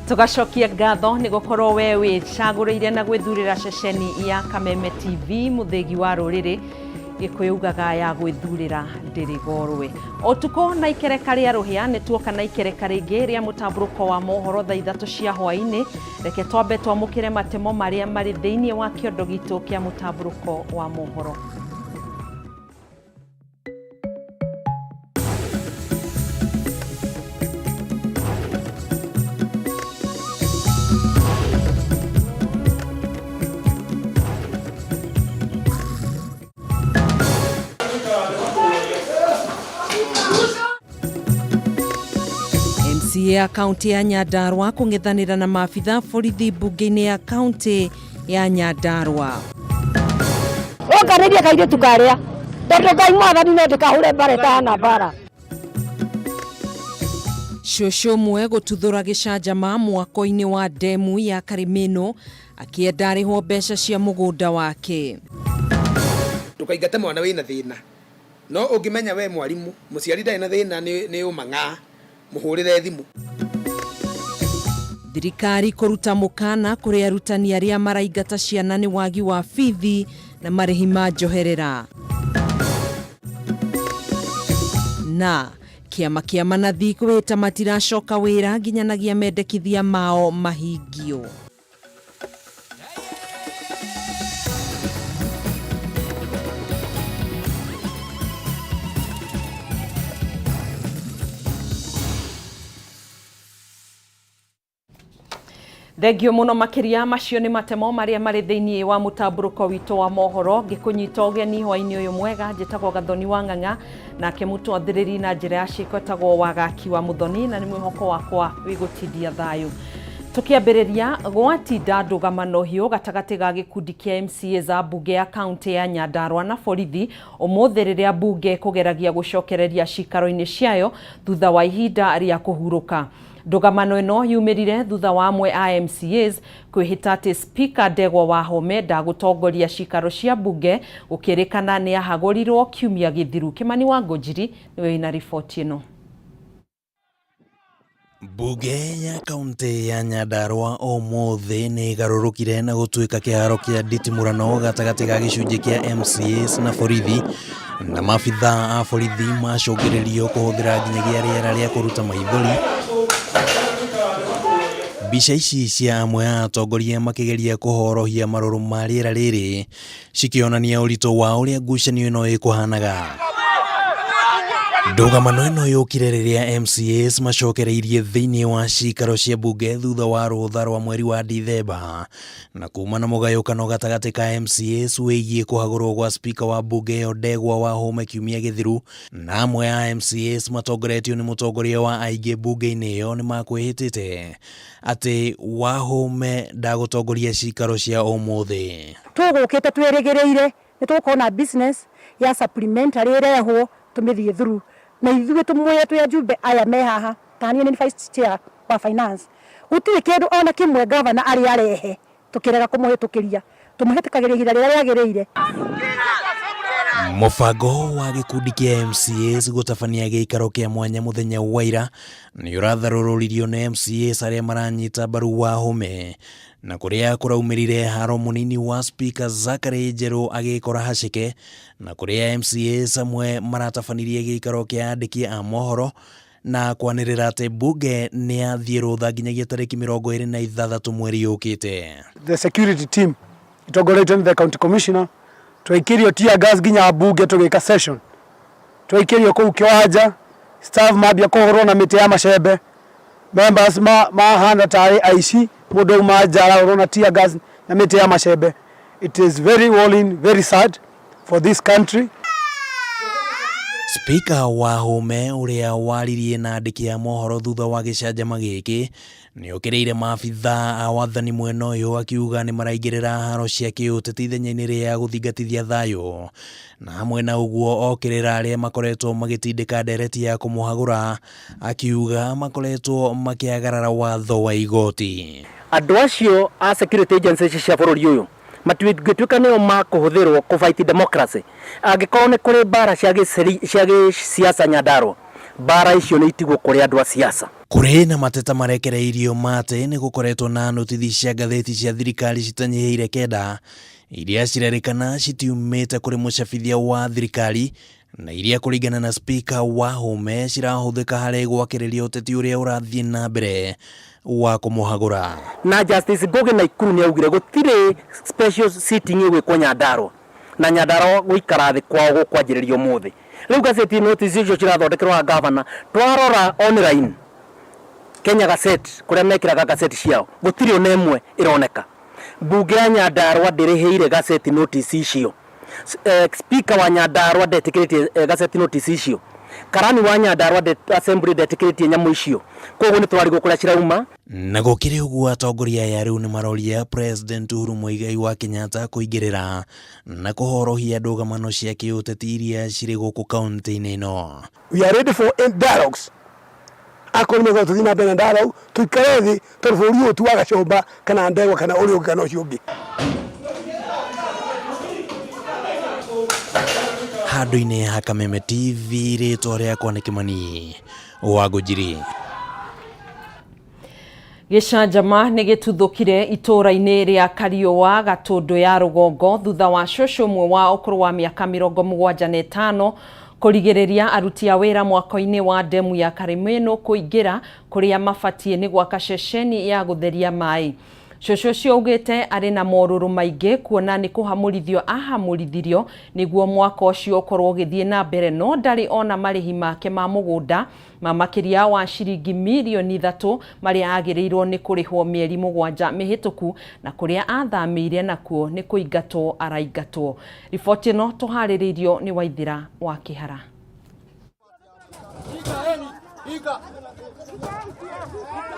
Tũgacokia ngatho nĩ gũkorwo we wĩcagũrĩire na gwĩthurĩra ceceni ya Kameme TV, mũthĩgi wa rũrĩrĩ. Gĩkũyũ ugaga ya gwĩthurĩra ndĩrĩ gorwe. Ũtukũ na ikereka rĩa rũhĩa nĩ tuoka na ikereka rĩngĩ rĩa mũtambũrũko wa mohoro thaa 3 cia hwaĩ-inĩ. Reke twambe twamũkĩre matemo marĩa marĩ thĩinĩ wa kĩondo gitũ kĩa mũtambũrũko wa mohoro. MCA ya kaunti ya Nyandarua kũng'ethanĩra na maabitha borithi mbunge-inĩ ya kaunti ya Nyandarua. Ũnganĩrie kairĩtu karĩa tondũ Ngai mwathani no ndĩkahũre mbara ĩtahana mbara. Cũcũ ũmwe gũtuthũra gĩcanjama mwako-inĩ wa ndemu ya Karimĩnũ akĩenda arĩhwo mbeca cia mũgũnda wake. Ndũkaingate mwana wĩna thĩna, no ũngĩmenya we mwarimũ, mũciari ndarĩ na thĩna nĩ ũmang'aa, mũhũrĩre thimũ. Thirikari kũruta mũkana kũrĩ arutani arĩa maraingata ciana nĩ wagi wa bithi na marĩhi ma njoherera. Na kĩama kĩa manathi kwĩhĩta matiracoka wĩra nginyanagia mendekithia mao mahingio. Thengio mũno makĩria. Macio nĩ matemo marĩa marĩ thĩinĩ wa mũtambũrũko witũ wa mohoro. Ngĩkũnyita ũgeni hwainĩ ũyũ mwega, njĩtagwo Gathoni wa Ng'ang'a, nake mũtwathĩrĩri na njĩra ya ciĩko etagwo Wagaki wa Mũthoni, na nĩ mwĩhoko wakwa wĩgũtindia thayũ. Tũkĩambĩrĩria, gwatinda ndũgamano hiũ gatagatĩ ga gĩkundi kĩa MCA za mbunge ya kaunti ya Nyandarua na borithi ũmũthĩ rĩrĩa mbunge kũgeragia gũcokereria cikaro-inĩ ciayo thutha wa ihinda rĩa kũhurũka. Ndũgamano ĩno yumĩrire thutha wa amwe a MCAs kwĩhĩta atĩ Speaker Ndegwa Wahome ndagũtongoria cikaro cia mbunge gũkĩrĩkana nĩ ahagũrirwo kiumia gĩthiru. Kĩmani wa Ngũnjiri nĩwe wĩna riboti ĩno. Mbunge ya kaunti ya Nyandarua ũmũthĩ nĩ ĩgarũrũkire na gũtuĩka kĩharo kĩa nditimũrano gatagatĩ ga gĩcunjĩ kĩa MCAs na borithi, na maabitha a borithi macũngĩrĩrio kũhũthĩra nginyagia rĩera rĩa kũruta maithori. Mbica ici cia amwe a atongoria makĩgeria kũhorohia marũrũ ma rĩera rĩrĩ cikĩonania ũritũ wa ũrĩa ngucanio ĩno ĩkũhanaga. Ndũgamano ĩno yũkire rĩrĩa MCAs macokereirie thĩinĩ wa cikaro cia mbunge thutha wa rũtha rwa mweri wa Dithemba na kuma na mũgayũkano gatagatĩ ka MCAs wĩgiĩ kũhagũrwo gwa spika wa mbunge ĩyo Ndegwa Wahũme kiumia gĩthiru, na amwe a MCAs matongoretio nĩ mũtongoria wa aingĩ mbunge-inĩ ĩyo nĩ makwĩhĩtĩte atĩ Wahũme ndagũtongoria cikaro cia ũmũthĩ. Tũgũkĩte twĩrĩgĩrĩire nĩ tũgũkorwo na business ya supplementary ĩrehwo tũmĩthiĩ through na ithuĩ tũmwĩre twĩ ajumbe aya me haha, ta niĩ nĩ vice chair wa finance, gũtirĩ kĩndũ ona kĩmwe governor arĩ arehe tũkĩrega kũmũhĩtũkĩria, tũmũhĩtũkagĩria ihinda rĩrĩa rĩagĩrĩire. Mũbango wa gĩkundi kĩa MCAs gũtabania gĩikaro kĩa mwanya mũthenya wa ira nĩ ũratharũrũririo nĩ MCAs arĩa maranyita mbaru Wahome, na kũrĩa kũraumĩrire haro mũnini wa Speaker Zachary Njerũ agĩkora haceke, na kũrĩa MCAs amwe maratabanirie gĩikaro kĩa andĩki a mohoro na kwanĩrĩra atĩ mbunge nĩ yathiĩ rũtha nginyagia tarĩki 26 mweri ũkĩte. The security team itongoretio nĩ the county commissioner twaikĩrio tear gas nginya mbunge tũgĩka session, twaikĩrio kũu kĩwanja, staff mambia kũhũrwo na mĩtĩ ya macembe, members mahana tarĩ aici, mũndũ auma nja arahũrwo na tear gas na mĩtĩ ya macembe. It is very worrying, very sad for this country. Speaker Wahome ũrĩa waririe na andĩki a mohoro thutha wa gĩcanjama gĩkĩ nĩokĩrĩire maabitha a wathani mwena ũyũ akiuga nĩmaraingĩrĩra haro cia kĩũteti ithenya-inĩ rĩa gũthingatithia thayũ, na hamwe na ũguo okĩrĩra arĩa makoretwo magĩtindĩka ndereti ya kũmũhagũra akiuga makoretwo makĩagarara watho wa igoti. Andũ acio a security agencies cia bũrũri ũyũ matingĩtuĩka nĩo makũhũthĩrwo kũ fight democracy. Angĩkorwo nĩ kũrĩ mbara cia gĩsiasa Nyandarua, Mbara icio nĩ itigwo kũrĩ andũ a siasa. Kũrĩ na mateta marekereirio ma atĩ nĩ gũkoretwo na notithi cia ngathĩti cia thirikari citanyihĩire kenda iria cirerĩkana citiumĩte kũrĩ mũcabithia wa thirikari na iria kũringana na spika Wahome cirahũthĩka harĩ gwakĩrĩria ũteti ũrĩa ũrathiĩ na mbere wa kũmũhagũra. Na Justice Ngugi Naikuru nĩ augire gũtirĩ special sitting ĩgwĩkwo Nyandarua na Nyandarua gũikara thĩ kwao gũkwanjĩrĩria ũmũthĩ. Rĩu gazeti notice icio cirathondekerwo ha governor, twarora online Kenya Gazette kũrĩa mekĩraga gazeti ciao gũtirĩ ona ĩmwe ĩroneka. Mbunge ya Nyandarua ndĩrĩhĩire gazeti notice icio. Speaker wa Nyandarua ndetĩkĩrĩtie gazeti notice icio. Karani wa Nyandarua assembly ndetĩkĩrĩtie nyamũ icio. Koguo nĩ tũrarigwo kũrĩa cirauma. Na gũkĩrĩ ũguo atongoria aya rĩu nĩ maroria President Uhuru Muigai wa Kenyatta kũingĩrĩra na kũhorohia ndũgamano cia kĩũteti iria cirĩ gũkũ kaunti-inĩ ĩno. We are ready for dialogues. Akorwo nĩ tũthiĩ na mbere na dialogue, tũikare thĩ tondũ bũrũri ũyũ ti wa gacũmba kana ndegwa kana ũrĩa ũngĩ kana ũcio ũngĩ. Handũ-inĩ ha Kameme TV rĩtwa rĩakwa nĩ Kĩmani wa Ngũnjiri. Gĩcanjama nĩ gĩtuthũkire itũũra-inĩ rĩa Kariũa Gatũndũ ya rũgongo thutha wa cũcũ ũmwe wa ũkũrũ wa mĩaka 75 kũrigĩrĩria aruti a wĩra mwako-inĩ wa ndemu ya Karimĩnũ kũingĩra kũrĩa mabatiĩ nĩ gwaka ceceni ya gũtheria maĩ. Cũcũ ũcio augĩte arĩ na morũrũ maingĩ kuona nĩ kũhamũrithio ahamũrithirio nĩguo mwako ũcio ũkorwo ũgĩthiĩ na mbere no ndarĩ ona marĩhi make ma mũgũnda ma makĩria wa ciringi mirioni 3 marĩa agĩrĩirwo nĩ kũrĩhwo mĩeri 7 mĩhĩtũku na kũrĩa athamĩire nakuo nĩ kũingatwo araingatwo. Riboti ĩno tũharĩrĩirio nĩ Waithira wa Kĩhara.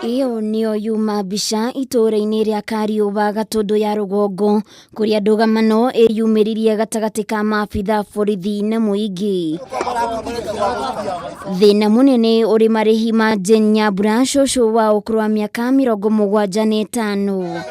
Ĩyo nĩyo yuma mbica itũũra-inĩ rĩa Kariũa Gatũndũ ya rũgongo kũrĩa ndũgamano ĩyumĩririe gatagatĩ ka maabitha borithi na mũingĩ. Thĩna mũnene ũrĩ marĩhi ma Jane Nyambura cũcũ wa ũkũrũ wa mĩaka 75.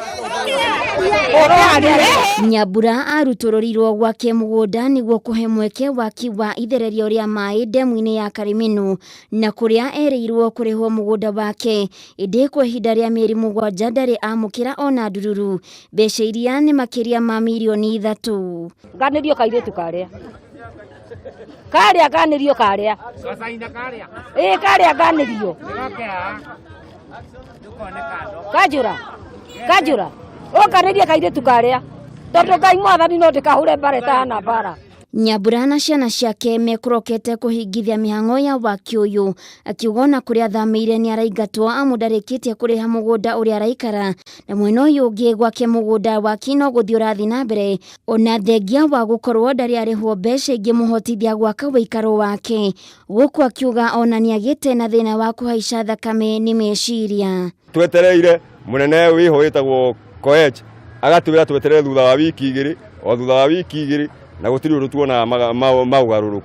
Nyambura arutũrũrirwo gwake mũgũnda nĩguo kũhe mweke waki wa ithererio rĩa maĩ ndemu-inĩ ya Karimĩnũ na kũrĩa erĩirwo kũrĩhwo mũgũnda wake ĩndĩ kwa ihinda rĩa mĩeri 7 ndarĩ amũkĩra ona ndururu. Mbeca iria nĩ makĩria ma mirioni 3. Nganĩrio kairĩtu karĩa. Karĩa nganĩrio karĩa. Ĩĩ karĩa nganĩrio. Kanjũra. Kanjũra. Ũnganĩrie kairĩtu karĩa. Tondũ Ngai mwathani no ndĩkahure mbara ĩtahana mbara. Nyambura na ciana ciake mekũrokete kũhingithia mĩhang'o ya waki ũyũ akiuga ona kũrĩa athamĩire nĩ araingatwo amu ndarĩkĩtie kũrĩha mũgũnda ũrĩa araikara na mwena ũyũ ũngĩ gwake mũgũnda waki no gũthiĩ ũrathiĩ na mbere ona thengia wa gũkorwo ndarĩ arĩhwo mbeca ingĩmũhotithia gwaka ũikaro wake gũkũ akiuga ona nĩagĩte na thĩna wa kũhaica thakame nĩ meciria. Twetereire mũnene wĩho wĩtagwo Koech agatwĩra tweterere thutha wa wiki 2 o thutha wa wiki 2 na gũtirĩ ũndũ tuonaga maũgarũrũku.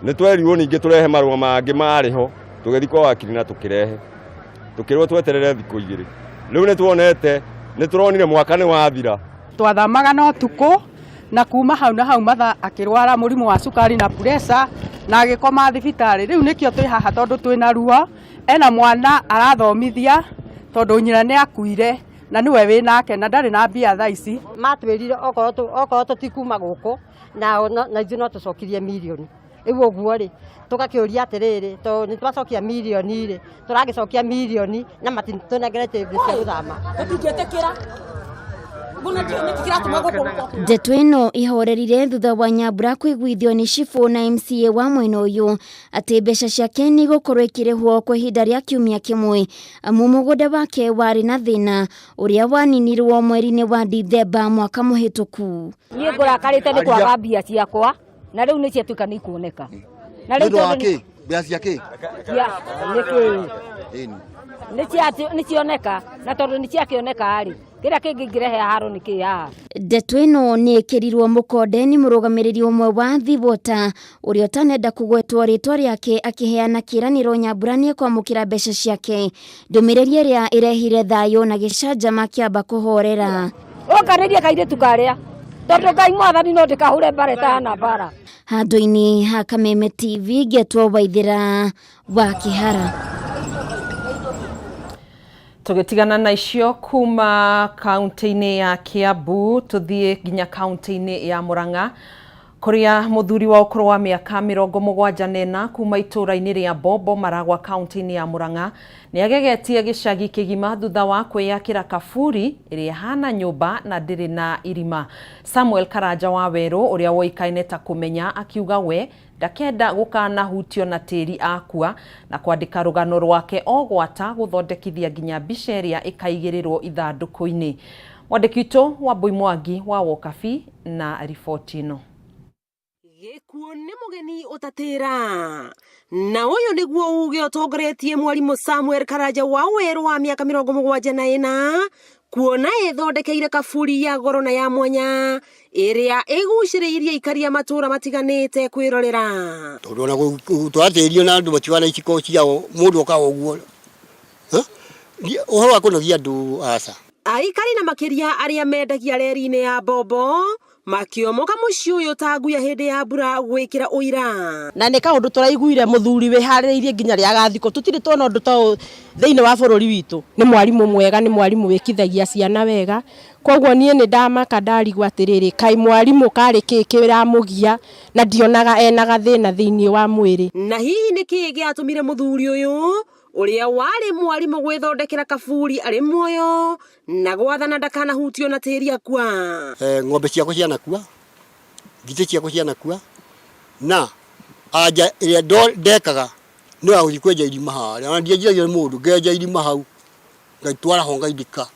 Nĩ twerirwo ningĩ tũrehe marũa mangĩ marĩ ho tũgĩthiĩ kwa wakiri na tũkĩrehe tũkĩrwo tweterere thikũ 2. Rĩu nĩ tuonete nĩ tũronire mwaka nĩ wathira. Twathamaga na ũtukũ na kuma hau na hau matha akĩrwara mũrimũ wa cukari na pressure na agĩkoma thibitarĩ. Rĩu nĩkĩo twĩ haha tondũ twĩna ruo. Ena mwana arathomithia tondũ nyina nĩ akuire na nĩwe wĩ nake na ndarĩ na mbia thaa ici. Matwĩrire okorwo tũtikuma gũkũ na ithuĩ no tũcokirie mirioni. Rĩu ũguo rĩ tũgakĩũria atĩrĩrĩ tondũ nĩ twacokia mirioni rĩ tũragĩcokia mirioni na matitũnengerete mbia cia gũthama. Tũtingĩtĩkĩra. Ndeto ĩno ihorerire thutha wa Nyambura kũiguithio nĩ cibũ na MCA wa mwena ũyũ atĩ mbeca ciake nĩ igũkorwo ikĩrĩhwo kwa ihinda rĩa kiumia kĩmwe amu mũgũnda wake warĩ na thĩna ũrĩa waninirwo mweri-inĩ wa Dithemba mwaka mũhĩtũku. Niĩ ngũrakarĩte nĩ kwaga mbia ciakwa na rĩu nĩ ciatuĩka nĩ ikuoneka. Na rĩu tondũ nĩ mbia cia kĩ? Cia nĩ kĩ? Nĩ cioneka na tondũ nĩ ciakĩoneka rĩ kĩrĩa kĩngĩ ingĩrehe haro nĩ kĩ haha? Ndeto ĩno nĩ ĩkĩrirwo mũkonde nĩ mũrũgamĩrĩri ũmwe wa Thiwota ũrĩa ũtanenda kũgwetwo rĩtwa rĩake akĩheana kĩĩranĩro Nyambura nĩ ekwamũkĩra mbeca ciake. Ndũmĩrĩri ĩrĩa ĩrehire thayũ na gĩcanjama kĩamba kũhorera. Ũnganĩrie kairĩtu karĩa tondũ Ngai mwathani no ndĩkahure mbara ĩtahana mbara. Handũ-inĩ ha Kameme TV ngetwo Waithĩra wa Kĩhara. Tũgĩtigana na icio kuma kaunti-inĩ ya Kiambu tũthiĩ nginya kaunti-inĩ ya Murang'a kũrĩa mũthuri wa ũkũrũ wa mĩaka 74 kuma itũũra-inĩ rĩa Bombo Maragwa kaunti-inĩ ya Murang'a nĩ agegetie gĩcagi kĩgima thutha wa kwĩyakĩra kaburi ĩrĩa ĩhana nyũmba na ndĩrĩ na irima. Samuel Karanja wa Werũ ũrĩa woĩkaine ta Kũmenya akiuga we ndakenda gũkanahutio na tĩri akua na kwandĩka rũgano rwake o gwata gũthondekithia nginya mbica ĩrĩa ĩkaigĩrĩrwo ithandũkũ-inĩ. Mwandĩki witũ Wambui Mwangi wa Wokabi na riboti ĩno. Gĩkuũ nĩ mũgeni ũtatĩra na ũyũ nĩguo uge ũtongoretie mwarimũ Samuel Karanja wa Werũ wa mĩaka 74 kuona ĩthondekeire kaburi ya goro na ya mwanya ĩrĩa ĩgucĩrĩirie aikari a matũũra matiganĩte kwĩrorera. Tondũ ona tũratĩrio na andũ matiwana iciko ciao mũndũ okaga ũguo ũhoro wa kũnogia andũ aca. Aikari na makĩria arĩa mendagia reri-inĩ ya Bombo makĩomoka mũciĩ ũyũ ta nguya hĩndĩ ya mbura gwĩkĩra ũira. Na nĩ kaũndũ tũraiguire mũthuri wĩharĩrĩirie nginya rĩa agathikwo, tũtirĩ tuona ũndũ ta ũyũ thĩinĩ wa bũrũri witũ. Nĩ mwarimũ mwega, nĩ mwarimũ wĩkithagia ciana wega, koguo niĩ nĩ ndamaka ndarigwo atĩrĩrĩ, kaĩ mwarimũ karĩ kĩ kĩramũgia na ndionaga ena gathĩna thĩinĩ wa mwĩrĩ. Na hihi nĩ kĩĩ gĩatũmire mũthuri ũyũ ũrĩa warĩ mwarimũ gwĩthondekera kaburi arĩ muoyo na gwathana ndakanahutio na tĩri akua? Ng'ombe ciakwa cianakua, ngitĩ ciakwa cianakua, na anja ĩrĩa ndekaga nĩ ya gũthiĩ kwenja irima harĩa, ona ndienjithagio nĩ mũndũ, ngenja irima hau, ngaitwara ho ngaithika.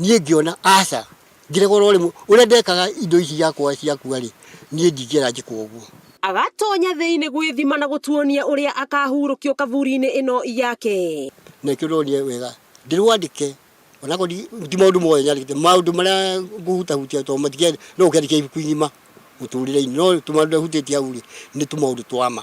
Niĩ ngĩona aca, ngĩregwo oro rĩmwe, ũrĩa ndekaga indo ici ciakwa ciakua rĩ, niĩ ndingĩenda njĩkwo ũguo. Agatonya thĩinĩ gwĩthima na gũtuonia ũrĩa akahurũkio kaburi-inĩ ĩno yake. Na nĩkĩo ndonire wega ndĩrwandĩke, onakorwo ti maũndũ mothe nyandĩkĩte, maũndũ marĩa ngũhutahutia tondũ matingĩandĩka, no ũkĩandĩke ibuku igima mũtũrĩre-inĩ, no tũmaũndũ hutĩtie hau rĩ, nĩ tũmaũndũ twa ma,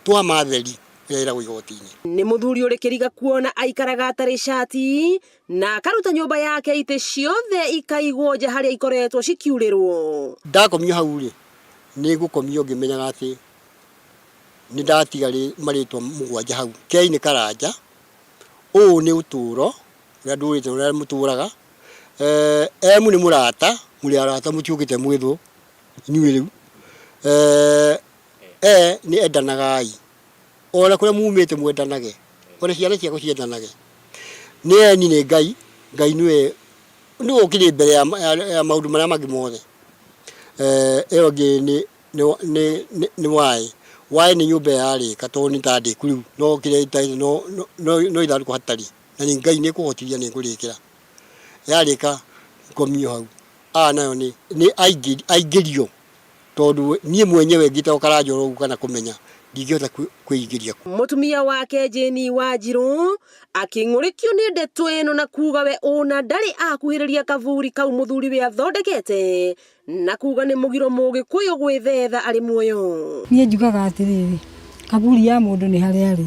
twa ma theri ĩrĩa ĩragwo igoti-inĩ. Nĩ mũthuri ũrĩ kĩriga kuona aikaraga atarĩ cati na akaruta nyũmba yake itĩ ciothe ikaigwo nja harĩa ikoretwo cikiurĩrwo. Ndakomio hau rĩ, nĩ ngũkomio ngĩmenyaga atĩ nĩ ndatiga marĩtwa 7 hau. K nĩ Karanja, O nĩ ũtũro ũrĩa ndũrĩte ũrĩa mũtũraga, M nĩ mũrata, mũrĩ arata mũtiũkĩte mwĩ thũ inyuĩ rĩu, E nĩ endanagai, ona kũrĩa mumĩte mwendanage, ona ciana ciakwa ciendanage. Nĩ N nĩ Ngai, Ngai nĩwe nĩwe ũkĩrĩ mbere ya maũndũ marĩa mangĩ mothe. Ĩyo ĩngĩ nĩ nĩ nĩ nĩ Y, Y nĩ nyũmba ĩyo yarĩka tondũ nĩ ta ndĩku rĩu no kĩrĩa ĩtarĩ no no ithandũkũ hatarĩ na nĩ Ngai nĩ ekũhotithia nĩ ngũrĩkĩra. Yarĩka ngomio hau. A nayo nĩ nĩ aingĩrio tondũ niĩ mwenyewe ngĩtagwo Karanja oro ũguo kana kũmenya ndingĩhota kwĩingĩria kuo. Mũtumia wake Jane Wanjirũ akĩng'ũrĩkio nĩ ndeto ĩno na kuga we ũna ndarĩ akuhĩrĩria kaburi kau mũthuriwe athondekete na kuga nĩ mũgiro mũgĩkũyũ gwĩthetha arĩ muoyo. Niĩ njugaga atĩrĩrĩ, kaburi ya mũndũ nĩ harĩa arĩ,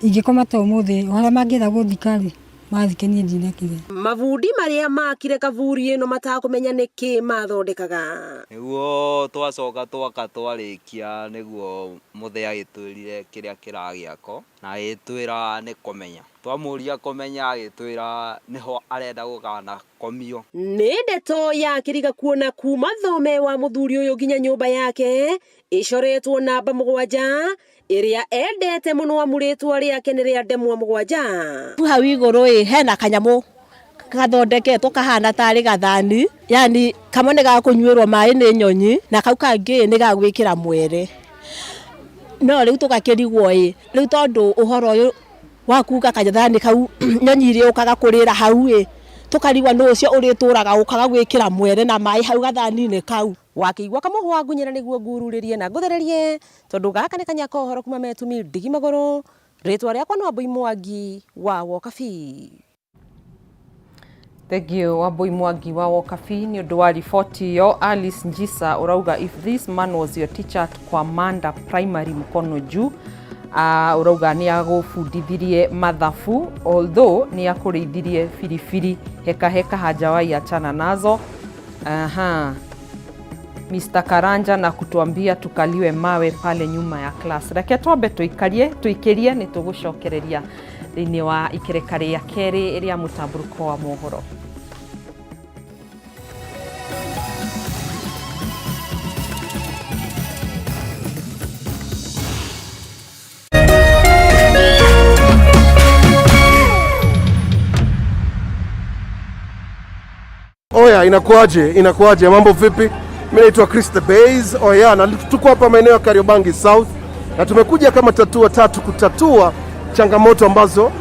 ingĩkoma ta ũmũthĩ, harĩa mangĩenda gũthika-rĩ, mathike niĩ ndinakĩrĩa. Mabundi marĩa makire kaburi ĩno matakũmenya nĩkĩ mathondekaga. Nĩguo twacoka twaka twarĩkia nĩguo mũthee agĩtwĩrire kĩrĩa kĩragĩakwo na agĩtwĩra nĩ kũmenya. Twamũria kũmenya agĩtwĩra nĩho arenda gũkanakomio. Nĩ ndeto ya kĩriga kuona kuma thome wa mũthuri ũyũ nginya nyũmba yake ĩcoretwo namba 7 ĩrĩa endete mũno amu rĩtwa rĩake nĩ rĩa ndemwa 7. Hau igũrũ ĩ hena kanyamũ gathondeketwo kahana tarĩ gathani, yani kamwe nĩ ga kũnyuĩrwo maĩ nĩ nyonyi na kau kangĩ nĩ ga gwĩkĩra mwere. No rĩu tũgakĩrigwo ĩ, rĩu tondũ ũhoro ũyũ wa kuga gathani kau nyonyi irĩũkaga kũrĩra hau ĩ, tũkarigwo nũ ũcio ũrĩtũraga ũkaga gwĩkĩra mwere na maĩ hau gathani-inĩ kau. Wakĩigua kamũhwa ngunyĩra nĩguo ngururĩrie na ngũthererie tondũ gaka nĩ kanya ka ũhoro kuma Metumi ndigi magũrũ. Rĩtwa rĩakwa nĩ Wambui Mwangi wa Wokabi. Thank you Wambui Mwangi wa Wokabi nĩ ũndũ wa riboti ĩyo. Alice Njisa ũrauga if this man was your teacher at Kwamanda Primary mkono juu. Ũrauga nĩ agũbundithirie mathabu although nĩ akũrĩithirie biribiri heka heka hajawai achana nazo. Aha. Mr. Karanja na kutuambia tukaliwe mawe pale nyuma ya class. Reke twambe tuikarie tuikirie ni tugucokereria thiini wa ikereka ria keri ria mutamburuko wa mohoro. Oya, inakuaje? Inakuaje? Mambo vipi? Mimi naitwa Chris the Base. Oya, na tuko hapa maeneo ya Kariobangi South na tumekuja kama tatua tatu kutatua changamoto ambazo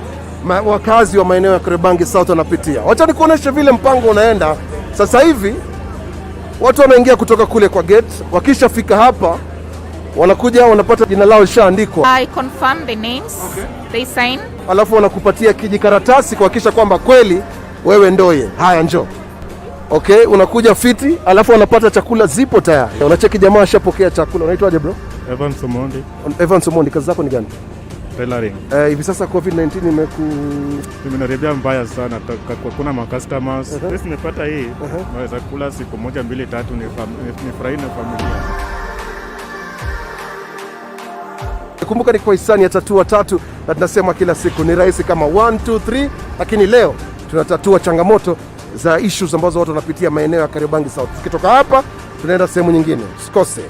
wakazi wa maeneo ya Kariobangi South wanapitia. Wacha nikuoneshe vile mpango unaenda sasa hivi. Watu wanaingia kutoka kule kwa gate, wakishafika hapa wanakuja wanapata jina lao lishaandikwa. I confirm the names. They sign. Alafu wanakupatia kijikaratasi kuhakikisha kwamba kweli wewe ndoye. Haya, njoo. Okay, unakuja fiti, alafu wanapata chakula zipo tayari. Unacheki jamaa ashapokea chakula. Unaitwaje bro? Evans Omondi. Evans Omondi, kazi zako ni gani? Tailoring. Hivi sasa COVID-19 imeku Imenaribia mbaya sana, kwa kuna ma customers. Sasa nimepata hii, naweza kula siku moja mbili tatu nifurahi na familia. Kumbuka ni kwa hisani ya Tatua Tatu, na tunasema kila siku ni rahisi kama 1 2 3, lakini leo tunatatua changamoto za issues ambazo watu wanapitia maeneo ya Kariobangi South. Tukitoka hapa tunaenda sehemu nyingine, usikose.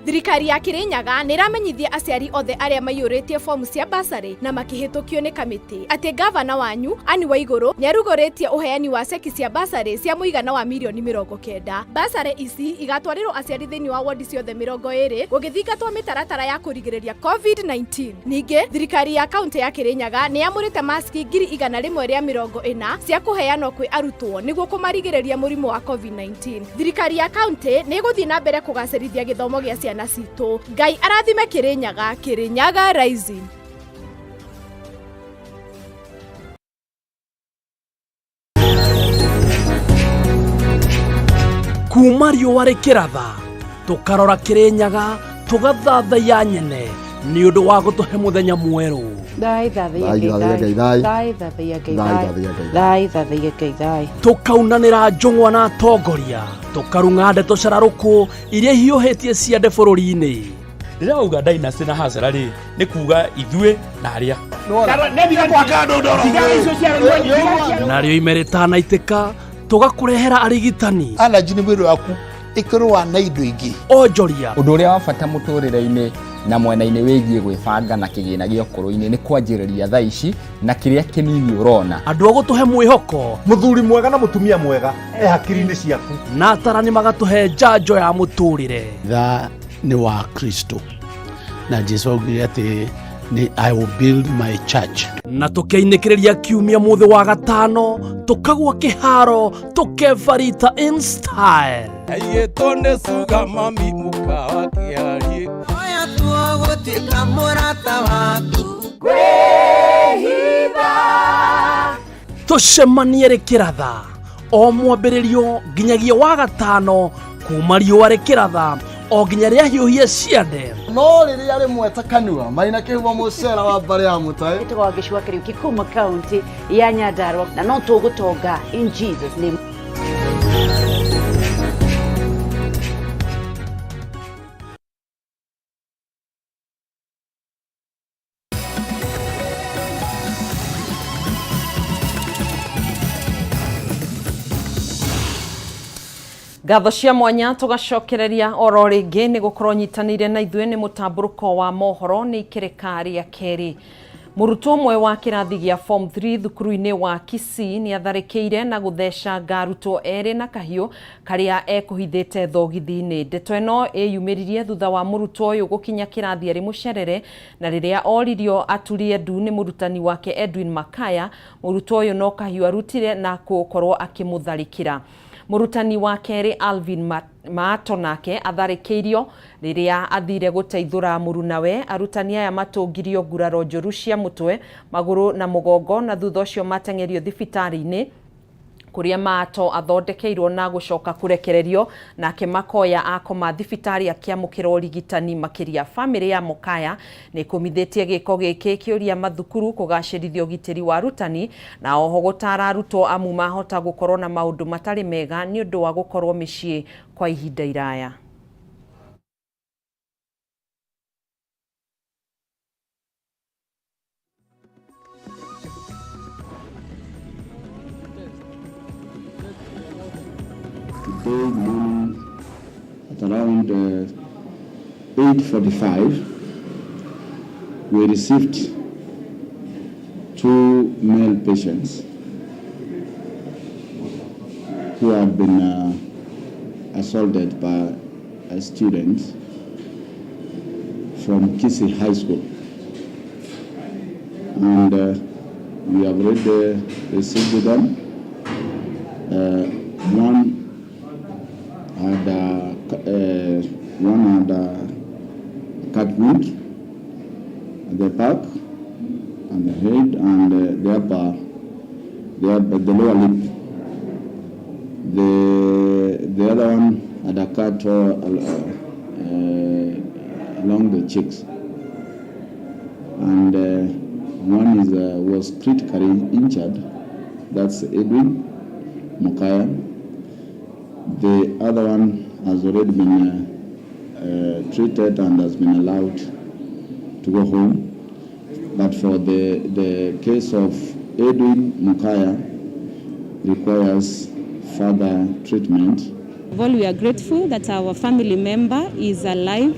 Thirikari ya Kirinyaga nĩ ĩramenyithia aciari othe arĩa maiyũrĩtie fomu cia basarĩ na makĩhĩtũkio nĩ kamĩtĩ atĩ gavana wanyu Anne Waigũrũ nĩ arugũrĩtie ũheani wa ceki cia basarĩ cia mũigana wa mirioni 90. Basarĩ ici igatwarĩrwo aciari thĩinĩ wa wodi ciothe 20 gũgĩthingatwo mĩtaratara ya kũrigĩrĩria COVID-19. Ningĩ thirikari ya kaũntĩ ya Kirinyaga nĩ yamũrĩte maski 140,000 cia kũheanwo kwĩ arutwo nĩguo kũmarigĩrĩria mũrimũ wa COVID-19. Thirikari ya kaũntĩ nĩ ĩgũthiĩ na mbere kũgacĩrithia gĩthomo gĩa ciana citũ. Ngai arathime Kirinyaga, Kirinyaga Rising. Kuma riũa rĩkĩratha tũkarora Kĩrĩnyaga tũgathathaiya nyene nĩ ũndũ wa gũtũhe mũthenya mwerũ. Thai thathaiya Ngai thai. Thai thathaiya Ngai thai. Thai thathaiya Ngai thai. Tũkaunanĩra njũng'wa na atongoria tũkarung'a ndeto cararũkũ iria ihiũhĩtie ciande bũrũri-inĩ. Ndĩrauga dynasty na hasara rĩ nĩ kuga ithuĩ na arĩa narĩo ime rĩtanaitĩka tũgakũrehera arigitani. Allergy nĩ mwĩrĩ waku ĩkĩrũa na indo ingĩ. Onjoria. Ũndũ ũrĩa wa bata mũtũrĩre-inĩ na mwena-inĩ wĩgiĩ gwĩbanga na kĩgĩna gĩa ũkũrũ-inĩ nĩ kwanjĩrĩria thaa ici na kĩrĩa kĩnini ũrona. Andũ a gũtũhe mwĩhoko. Mũthuri mwega na mũtumia mwega e hakiri-inĩ ciaku. Na atarani magatũhe njanjo ya mũtũrĩre. Tha nĩ wa Kristo na Jesu augire atĩ nĩ I will build my church. Na tũkeinĩkĩrĩria kiumia mũthĩ wa gatano tũkagwa kĩharo tũkebarita in style. Aiyĩtwo nĩ cuga mami mũkawa kĩarie. Oya tuo gũtuĩka mũrata waku. Kwĩhitha. Tũcemanie rĩkĩratha o mwambĩrĩrio nginyagia wa gatano kuma riũa rĩkĩratha o nginya rĩahiũhie ciande. No rĩrĩa rĩmwe ta kanua marĩ na kĩhumo mũcera wa mbarĩ ya mũtaĩ. Ĩtagwo Gĩcũa Kĩriũki kuma kaunti ya Nyandarua na no tũgũtonga in Jesus name. Ngatho cia mwanya tũgacokereria oro rĩngĩ nĩ gũkorwo nyitanĩire na ithuĩ nĩ mũtambũrũko wa mohoro nĩ ikĩrĩka rĩa kerĩ. Mũrutwo ũmwe wa kĩrathi gĩa form 3 thukuru-inĩ wa Kisii nĩ atharĩkĩire na gũthecanga arutwo erĩ na kahiũ karĩa ekũhithĩte thogithi-inĩ. Ndeto ĩno ĩyumĩririe thutha wa mũrutwo ũyũ gũkinya kĩrathi arĩ mũcerere na rĩrĩa oririo aturie ndu nĩ mũrutani wake Edwin Makaya, mũrutwo ũyũ no kahiũ arutire na gũkorwo akĩmũtharĩkĩra. Mũrutani wa kerĩ Alvin Maato nake atharĩkĩirio rĩrĩa athire gũteithũra mũrunawe. Arutani aya matũngirio nguraro njũru cia mũtwe, magũrũ na mũgongo na thutha ũcio mateng'erio thibitarĩ-inĩ Kũrĩa Mato athondekeirwo na gũcoka kũrekererio, nake Makoya akoma thibitarĩ akĩamũkĩra ũrigitani makĩria. Famĩlĩ ya Mokaya nĩ ĩkũmithĩtie gĩko gĩkĩ ĩkĩũria mathukuru kũgacĩrithia ũgitĩri wa arutani na oho gũtara arutwo amu mahota gũkorwo na maũndũ matarĩ mega nĩũndũ wa gũkorwo mĩciĩ kwa ihinda iraya. Today morning at around 8:45, we received 2 male patients who had been assaulted by a student from Kisii High School. And we have already received them. One had a cut wound at the back and the head and the lower lip. The other one had a cut along the cheeks, and one is was critically injured. That's Edwin Mokaya. The other one has already been treated and has been allowed to go home. But for the case of Edwin Mokaya requires further treatment. Well, we are grateful that our family member is alive,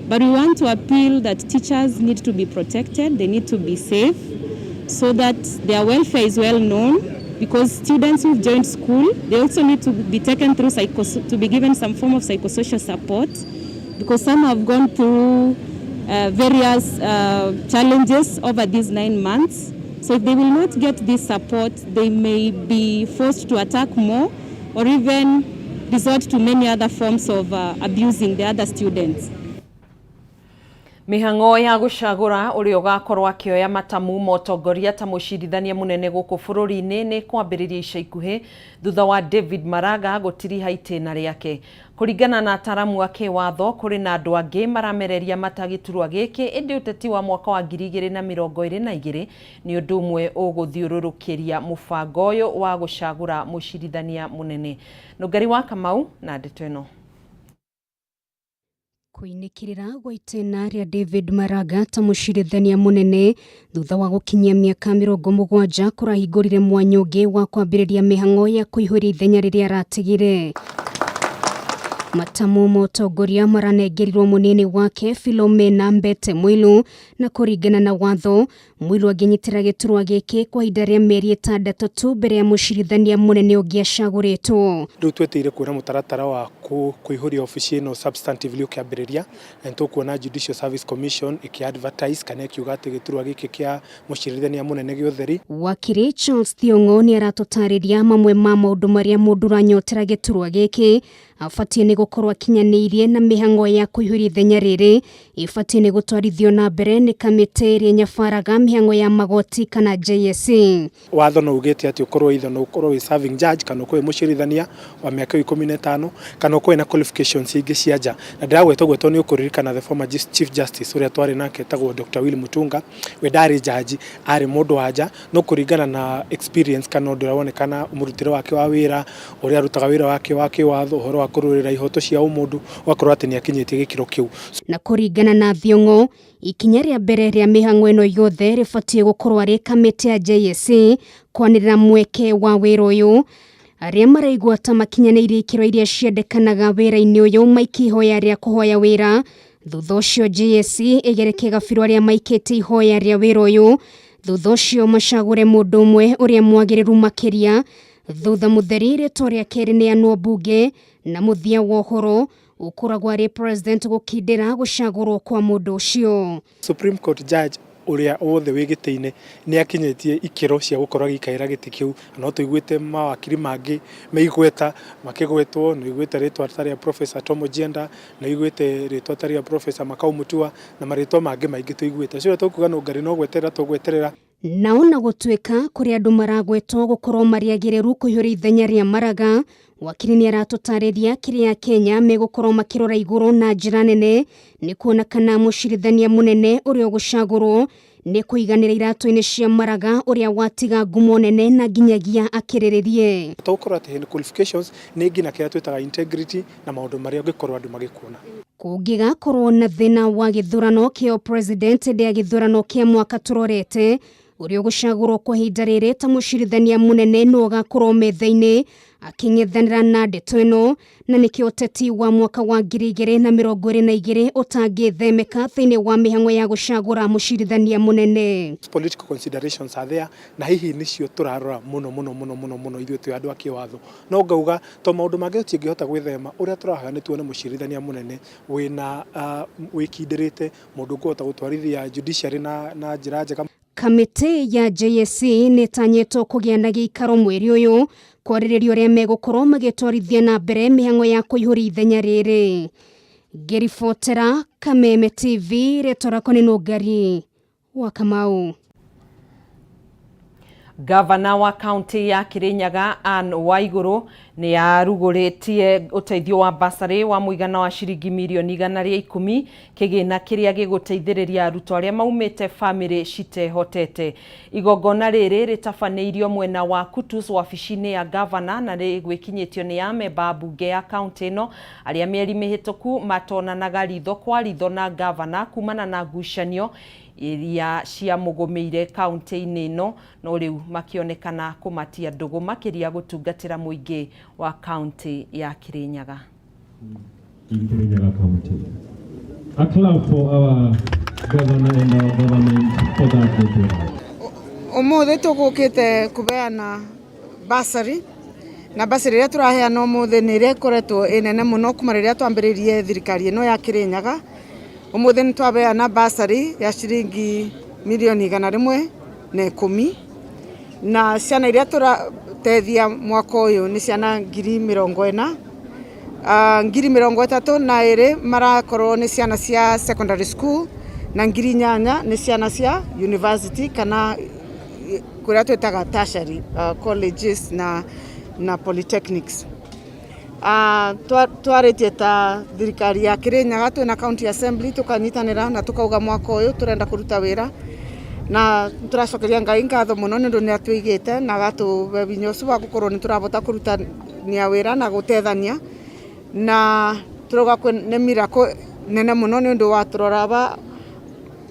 but we want to appeal that teachers need to be protected, they need to be safe, so that their welfare is well known, because students who've joined school, they also need to be taken through to be given some form of psychosocial support, because some have gone through various challenges over these 9 months. So if they will not get this support, they may be forced to attack more or even resort to many other forms of abusing the other students. Mĩhang'o ya gũcagũra ũrĩa ũgakorwo akĩoya matamu ma ũtongoria ta mũcirithania mũnene gũkũ bũrũri-inĩ nĩ kwambĩrĩria ica ikuhĩ thutha wa David Maraga gũtiriha itĩna rĩake. Kũringana na ataramu a kĩwatho, kũrĩ na andũ angĩ maramereria mata gĩturwa gĩkĩ, ĩndĩ ũteti wa mwaka wa 2022 nĩ ũndũ ũmwe ũgũthiũrũrũkĩria mũbango ũyũ wa gũcagũra mũcirithania mũnene. Nũngari wa Kamau na ndeto ĩno. Kũinĩkĩrĩra gwa itĩna rĩa David Maraga ta mũcirithania mũnene thutha wa gũkinyia mĩaka 70 kũrahingũrire mwanya ũngĩ wa kwambĩrĩria mĩhang'o ya kũihũria ithenya rĩrĩa aratigire. Matamu ma ũtongoria maranengerirwo mũnini wake Philomena Mbete Mwilu, na kũringana na watho Mwilu angĩnyitĩra gĩturwa gĩkĩ kwa ihinda rĩa mĩeri 6 tu mbere ya mũcirithania mũnene ũngĩ acagũrĩtwo. Rĩu tweteire kuona mũtaratara wa kũihũria obici ĩno substantively ũkĩambĩrĩria, na nĩ tũkuona Judicial Service Commission ĩkĩ-advertise kana ĩkiuga atĩ gĩturwa gĩkĩ kĩa mũcirithania mũnene gĩũtheri. Wakiri Charles Thiong'o nĩ aratũtarĩria mamwe ma maũndũ marĩa mũndũ ũranyotera gĩturwa gĩkĩ abatiĩ nĩ gũkorwo akinyanĩirie na mĩhang'o ya kũihũria ithenya rĩrĩ ibatiĩ nĩ gũtwarithio na mbere nĩ kamĩtĩ ĩrĩa nyabaraga mĩhang'o ya magoti kana JSC. Watho no ugĩte atĩ ũkorwo either no ũkorwo wĩ serving judge kana ũkorwo wĩ mũcirithania wa mĩaka 15 kana ũkorwo na qualifications ingĩ cia nja. Na ndĩragweta ũguo tondũ nĩ ũkũririkana the former Chief Justice ũrĩa twarĩ nake etagwo Dr. Willy Mutunga, we ndarĩ judge, arĩ mũndũ wa nja, no kũringana na experience kana ũndũ ũrĩa wonekana mũrutĩre wake wa wĩra, ũrĩa arutaga wĩra wake wa kĩwatho, ũhoro wa kũrũĩrĩra ihoto cia ũmũndũ, ũgakorwo atĩ nĩ akinyĩtie gĩkĩro kĩu. Na kũringana na Thiong'o, ikinya rĩa mbere rĩa mĩhang'o ĩno yothe rĩbatiĩ gũkorwo arĩ kamĩtĩ ya JSC kwanĩrĩra mweke wa wĩra ũyũ. Arĩa maraigua ta makinyanĩirie ikĩro iria ciendekanaga wĩra-inĩ ũyũ maikie ihoya rĩa kũhoya wĩra. Thutha ũcio JSC ĩgereke gabirũ arĩa maikĩtie ihoya rĩa wĩra ũyũ. Thutha ũcio macagũre mũndũ ũmwe ũrĩa mwagĩrĩru makĩria. Thutha mũtheri rĩtwa rĩake rĩneanwo mbunge na mũthia wa ũhoro ũkoragwo arĩ president gũkindĩra gũcagũrwo kwa mũndũ ũcio. Supreme Court judge ũrĩa wothe wĩ gĩtĩ-inĩ nĩ akinyĩtie ikĩro cia gũkorwo agĩikarĩra gĩtĩ kĩu. No tũiguĩte mawakiri mangĩ me igweta makĩgwetwo, nĩ ũiguĩte rĩtwa ta rĩa Professor Tom Ojienda, nĩ ũiguĩte rĩtwa ta rĩa Professor Makau Mutua na marĩtwa mangĩ maingĩ tũiguĩte. Ũcio tũkuga Nũngari no gweterera tũgweterera. Na ona gũtuĩka kũrĩ andũ maragwetwo gũkorwo marĩ agĩrĩru kũiyũria ithenya rĩa Maraga, wakiri nĩ aratũtarĩria kĩrĩa Kenya megũkorwo makĩrora igũrũ na njĩra nene nĩ kuona kana mũcirithania mũnene ũrĩa ũgũcagũrwo nĩ kũiganĩra iratũ-inĩ cia Maraga ũrĩa watiga ngumo nene na nginyagia akĩrĩrĩrie. Tũgũkorwo atĩ hena qualifications nĩ nginya kĩrĩa twĩtaga integrity na maũndũ marĩa ũngĩkorwo andũ magĩkuona. Kũngĩgakorwo na thĩna wa gĩthurano kĩa president hĩndĩ ya gĩthurano kĩa mwaka tũrorete, ũrĩa ũgũcagũrwo kwa ihinda rĩrĩ ta mũcirithania mũnene nĩwe ũgakorwo metha-inĩ akĩng'ethanĩra na ndeto ĩno, na nĩkĩo ũteti wa mwaka wa 2022 ũtangĩthemeka thĩinĩ wa mĩhang'o ya gũcagũra mũcirithania mũnene. Political considerations are there na hihi nĩcio tũrarora mũno mũno mũno mũno mũno ithuĩ twĩ andũ a kĩwatho. No ngauga to maũndũ mangĩ tũtingĩhota gwĩthema, ũrĩa tũrahoya nĩ tuone mũcirithania mũnene wĩna wĩkindĩrĩte, mũndũ ũkũhota gũtwarithia judiciary na njĩra njega. Kamĩtĩ ya JSC nĩ ĩtanyĩtwo kũgĩa na gĩikaro mweri ũyũ kwarĩrĩria ũrĩa megũkorwo magĩtwarithia na mbere mĩhang'o ya kũihũria ithenya rĩrĩ. Ngĩribotera Kameme TV, rĩtwa rĩakwa nĩ Nũngari wa Kamau. Gavana wa kaunti ya Kirinyaga Anne Waiguru nĩ arugũrĩtie ũteithio wa basarĩ wa mũigana wa ciringi mirioni 110 kĩgĩna kĩrĩa gĩgũteithĩrĩria arutwo arĩa maumĩte bamĩrĩ citehotete. Igongona rĩrĩ rĩtabanĩirio mwena wa Kutus wabici-inĩ ya gavana na rĩgwĩkinyĩtio nĩ amemba a mbunge ya kaunti ĩno arĩa mĩeri mĩhĩtũku matonanaga ritho kwa ritho na gavana kumana na ngucanio iria ciamũgũmĩire kaunti-inĩ ĩno, no rĩu makĩonekana kũmatia ndũgũ makĩria gũtungatĩra mũingĩ wa kaunti ya Kirinyaga. In Kirinyaga County. A clap for our governor and our government for that good work. Umuthi tugukite kubeana bursary na bursary iria turaheana umuthi ni iria ikoretwo inene muno kuma riria twambiririe thirikari ino ya Kirinyaga. Umuthi ni twabeana bursary ya ciringi milioni 110 na ciana iria turatethia mwaka uyu ni ciana 40,000, 32,000 marakorwo ni ciana cia secondary school na 8,000 ni ciana cia university kana kuria twitaga tertiary colleges na polytechnics. Twaritie ta thirikari ya Kirinyaga twina county assembly tukanyitanira na tukauga mwaka uyu turenda kuruta wira na turacokeria Ngai ngatho muno ni undu ni atuigite na agatuhe hinya ucio wa gukorwo ni turabota kurutania wira na gutethania na turauga ni miracle nene muno ni undu wa turora ba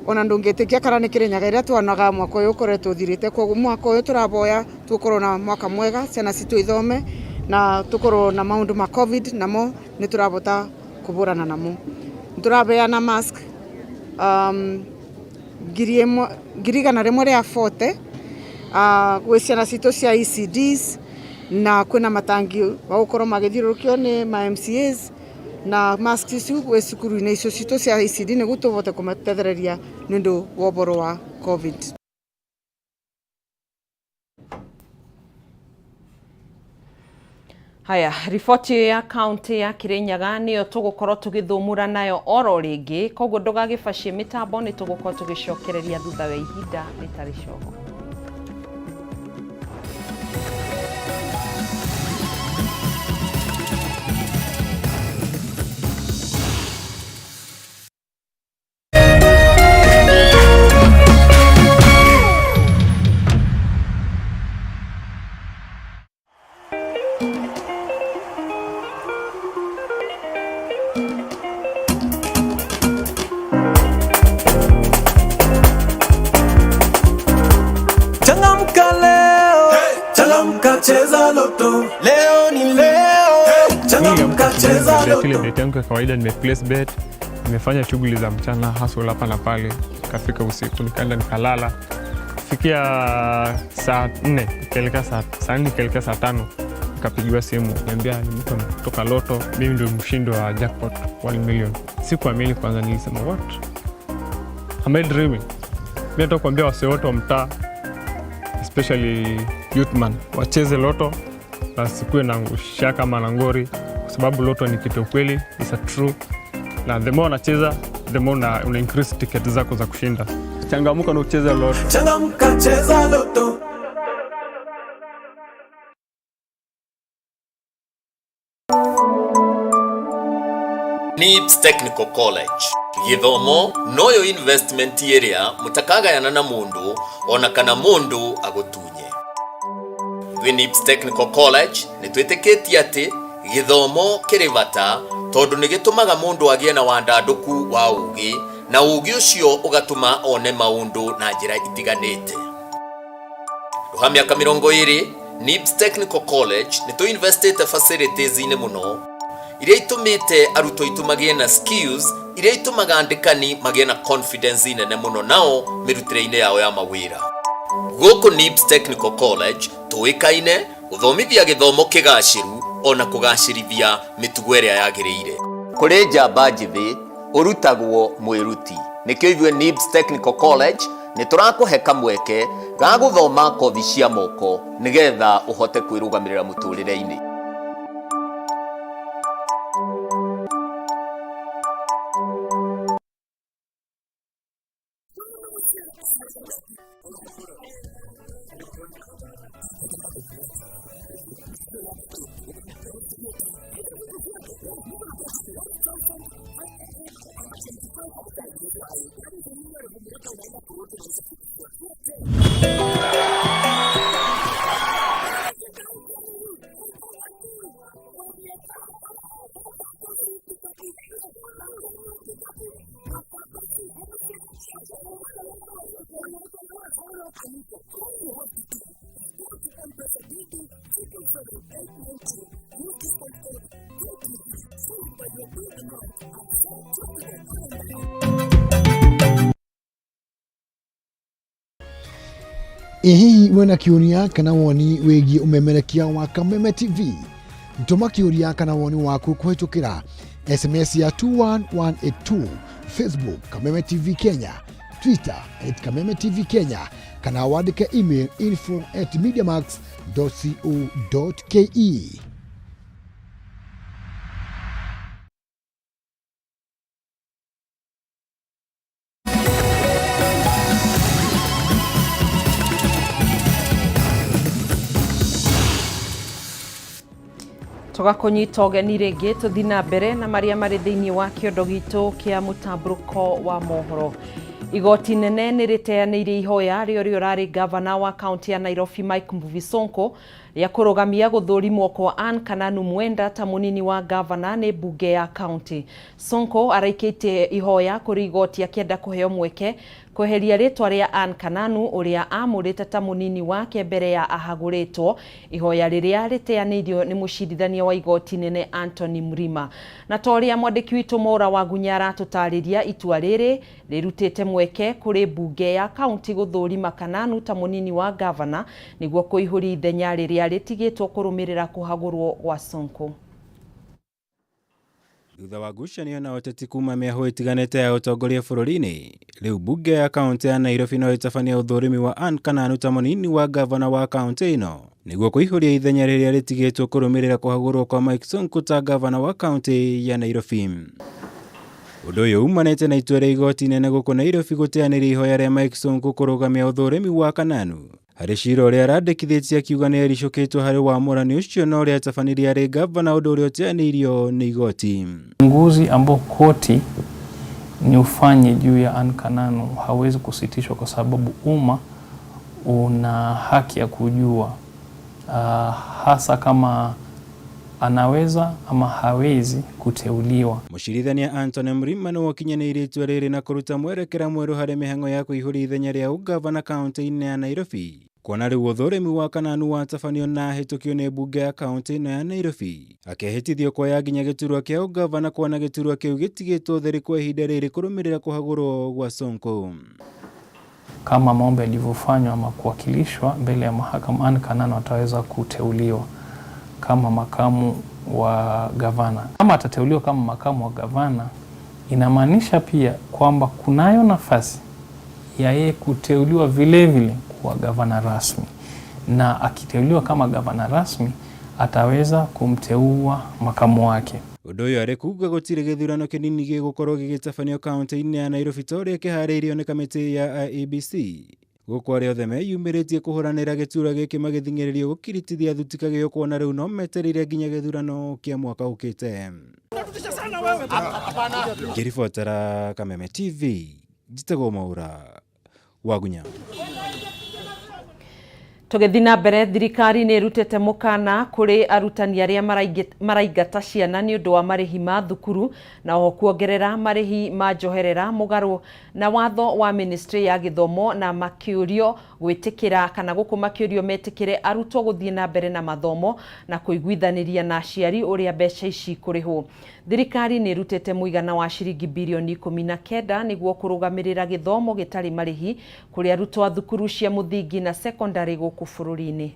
ona ndungitikia kana ni Kirinyaga iria twonaga mwaka uyu ukoretwo uthirite. Koguo mwaka uyu turaboya tukorwo na mwaka mwega, ciana citu ithome na tukorwo na maundu ma covid namo ni turabota kuburana namo. Turabeana mask 140,000 gwĩ ciana citũ cia ECDs na kwĩna matangi wa gũkorwo magĩthiũrũrũkio nĩ ma MCAs na mask icio gwĩ cukuru-inĩ icio citũ cia ECD nĩguo tũvote kũmatethereria nĩ ũndũ wa ũboro wa covid. Haya, riboti ya kaunti ya Kirinyaga niyo tũgũkorwo tũgĩthũmũra nayo oro rĩngĩ, koguo ndũgagĩbacie mĩtambo, nĩ tũgũkorwo tũgĩcokereria thutha wa ihinda rĩtarĩ cogo. Ile bet yangu ya kawaida, nime place bet, nimefanya shughuli za mchana hustle hapa na pale, kafika usiku nikaenda nikalala. Fikia saa 4 nikaelekea saa 4 nikaelekea saa 5 nikapigiwa simu, niambia ni mtu kutoka Lotto, mimi ndio mshindi wa jackpot 1 million. Sikuamini kwanza, nilisema what? Am I dreaming? Mimi nataka kuambia wasee wote wa mtaa, especially youth man, wacheze Lotto na sikuwe na shaka ama na ngori, kwa sababu Lotto ni kitu kweli, it's a true. Na the more unacheza, the more una increase ticket zako za kushinda. Changamuka na ucheze Lotto. Changamka, cheza Lotto. NIBS Technical College githomo noyo investment ĩrĩa mũtakagayana na mũndũ ona kana mũndũ agũtunye. Twĩ NIBS Technical College nĩ twĩtĩkĩtie atĩ gĩthomo kĩrĩ bata tondũ nĩ gĩtũmaga mũndũ agĩe na wandandũku wa ũũgĩ na ũũgĩ ũcio ũgatũma one maũndũ na njĩra itiganĩte. Handũ ha mĩaka 20 NIBS Technical College nĩ tũinvestĩte facilities-inĩ mũno iria itũmĩte arutwo aitũ magĩe na skills iria itũmaga andĩkani magĩe na confidence nene mũno nao mĩrutĩre-inĩ yao ya mawĩra. Gũkũ NIBS Technical College tũĩkaine gũthomithia gĩthomo kĩgacĩru ona kũgacĩrithia mĩtugo ĩrĩa yagĩrĩire. Kũrĩ njamba njĩthĩ ũrutagwo mwĩruti nĩkĩo ithuĩ NIBS Technical College nĩ tũrakũhe kamweke ga gũthoma kothi cia moko nĩgetha ũhote kwĩrũgamĩrĩra mũtũrĩre-inĩ. Ĩ hihi wĩna kĩũria kana woni wĩgiĩ ũmemerekia wa Kameme TV? Tũma kĩũria kana woni waku kũhĩtũkĩra SMS ya 21182, Facebook Kameme TV Kenya, Twitter at Kameme TV Kenya, kana wandĩke email info at mediamax.co.ke. Tũgakũnyita ũgeni rĩngĩ tũthiĩ na mbere na marĩa marĩ thĩinĩ wa kĩondo gitũ kĩa mũtambũrũko wa mohoro. Igoti nene nĩ rĩteanĩirie ihoya rĩa ũrĩa ũrarĩ gavana wa kaunti ya Nairobi Mike Mbuvi Sonko rĩa kũrũgamia gũthũrimwo kwa Anne Kananu Mwenda ta mũnini wa gavana nĩ mbunge ya kaunti. Sonko araikĩtie ihoya kũrĩ igoti akĩenda kũheo mweke kweheria rĩtwa rĩa Anne Kananu ũrĩa amũrĩte ta mũnini wake mbere ya ahagũrĩtwo, ihoya rĩrĩa rĩteanĩirio nĩ mũcirithania wa igoti nene Anthony Mrima. Na ta ũrĩa mwandĩki witũ Maura Wagunya aratũtarĩria, itua rĩrĩ rĩrutĩte mweke kũrĩ mbunge ya kaunti gũthũrima Kananu ta mũnini wa gavana nĩguo kũihũria ithenya rĩrĩa rĩtigĩtwo kũrũmĩrĩra kũhagũrwo gwa Sonko. Thutha wa ngucanio na ũteti kuma mĩahũ ĩtiganĩte ya ũtongoria bũrũri-inĩ, rĩu mbunge ya kaunti ya Nairobi no ĩtabanie ũthũrimi wa Anne Kananu ta mũnini wa gavana wa kaunti ĩno nĩguo kũihũria ithenya rĩrĩa rĩtigĩtwo kũrũmĩrĩra kũhagũrwo kwa Mike Sonko ta gavana wa kaunti ya Nairobi. Ũndũ ũyũ umanĩte na itua rĩa igoti inene gũkũ Nairobi gũteanĩria ihoya rĩa Mike Sonko kũrũgamia ũthũrimi wa Kananu harĩ cira ũrĩa arandĩkithĩtie akiuga nĩ ericũkĩtwo harĩ wamũrani ũcio na ũrĩa atabanirie arĩ gavana, ũndũ ũrĩa ũteanĩirio nĩ igoti. Uchunguzi ambao koti ni ufanye juu ya Anne Kananu hawezi kusitishwa kwa sababu umma una haki ya kujua hasa kama anaweza ama hawezi kuteuliwa. Mũcirithania Anthony Mrima nĩwe ũkinyanĩirie itua rĩrĩ na kũruta mwerekera mwerũ harĩ mĩhang'o ya kũihũria ithenya rĩa ũgavana kaunti-inĩ ya Nairobi. Kuona rĩu ũthũrimi wa Kananu watabanio na ahĩtũkio nĩ mbunge ya kaunti ĩno ya Nairobi, akehĩtithio kuoya nginya gĩturwa kĩa ũgavana kuona gĩturwa kĩu gĩtigĩtwo ũtheri kwa ihinda rĩrĩ kũrũmĩrĩra kũhagũrwo gwa Sonko. Kama maombi yalivyofanywa ama kuwakilishwa mbele ya mahakama, Anne Kananu ataweza kuteuliwa kama makamu wa gavana. Kama atateuliwa kama makamu wa gavana, inamaanisha pia kwamba kunayo nafasi ya yeye kuteuliwa vile vile kuwa gavana rasmi, na akiteuliwa kama gavana rasmi ataweza kumteua makamu wake. Ũndũ ũyũ arĩ kuga gũtirĩ gĩthurano kĩnini gĩgũkorwo gĩgĩtabanio kaunti-inĩ ya Nairobi ta ũrĩa kĩharĩirio nĩ kamĩtĩ ya IEBC. Gũkũ arĩa othe meyumĩrĩtie kũhũranĩra gĩturwa gĩkĩ magĩthing'ĩrĩrio gũkiritithia thuti kagĩo kuona rĩu no metereire nginya gĩthurano kĩa mwaka ũkĩte. Ngĩribotera Kameme TV, njĩtagwo Mwaura Wagunya. Tũgĩthiĩ na mbere, thirikari nĩ ĩrutĩte mũkana kũrĩ arutani arĩa maraingata ciana nĩ ũndũ wa marĩhi ma thukuru na oho kuongerera marĩhi ma njoherera mũgarũ na watho wa ministry ya gĩthomo na makĩũrio gwĩtĩkĩra kana gũkũ makĩũrio metĩkĩre arutwo gũthiĩ na mbere na mathomo na kũiguithanĩria na aciari ũrĩa mbeca ici ikũrĩhwo. Thirikari nĩ ĩrutĩte mũigana wa ciringi birioni 19 nĩguo kũrũgamĩrĩra gĩthomo gĩtarĩ marĩhi kũrĩ arutwo a thukuru cia mũthingi na sekondarĩ gũkũ bũrũri-inĩ.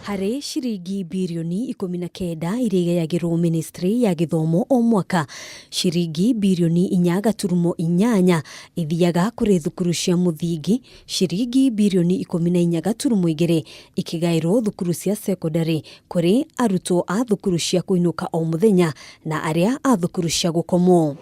Harĩ ciringi birioni 19 iria igayagĩrwo ministry ya gĩthomo o mwaka, ciringi birioni 4.8 ithiaga kũrĩ thukuru cia mũthingi, ciringi birioni 14.2 ikĩgaĩrwo thukuru cia sekondarĩ kũrĩ arutwo a thukuru cia kũinũka o mũthenya na arĩa a thukuru cia gũkomwo.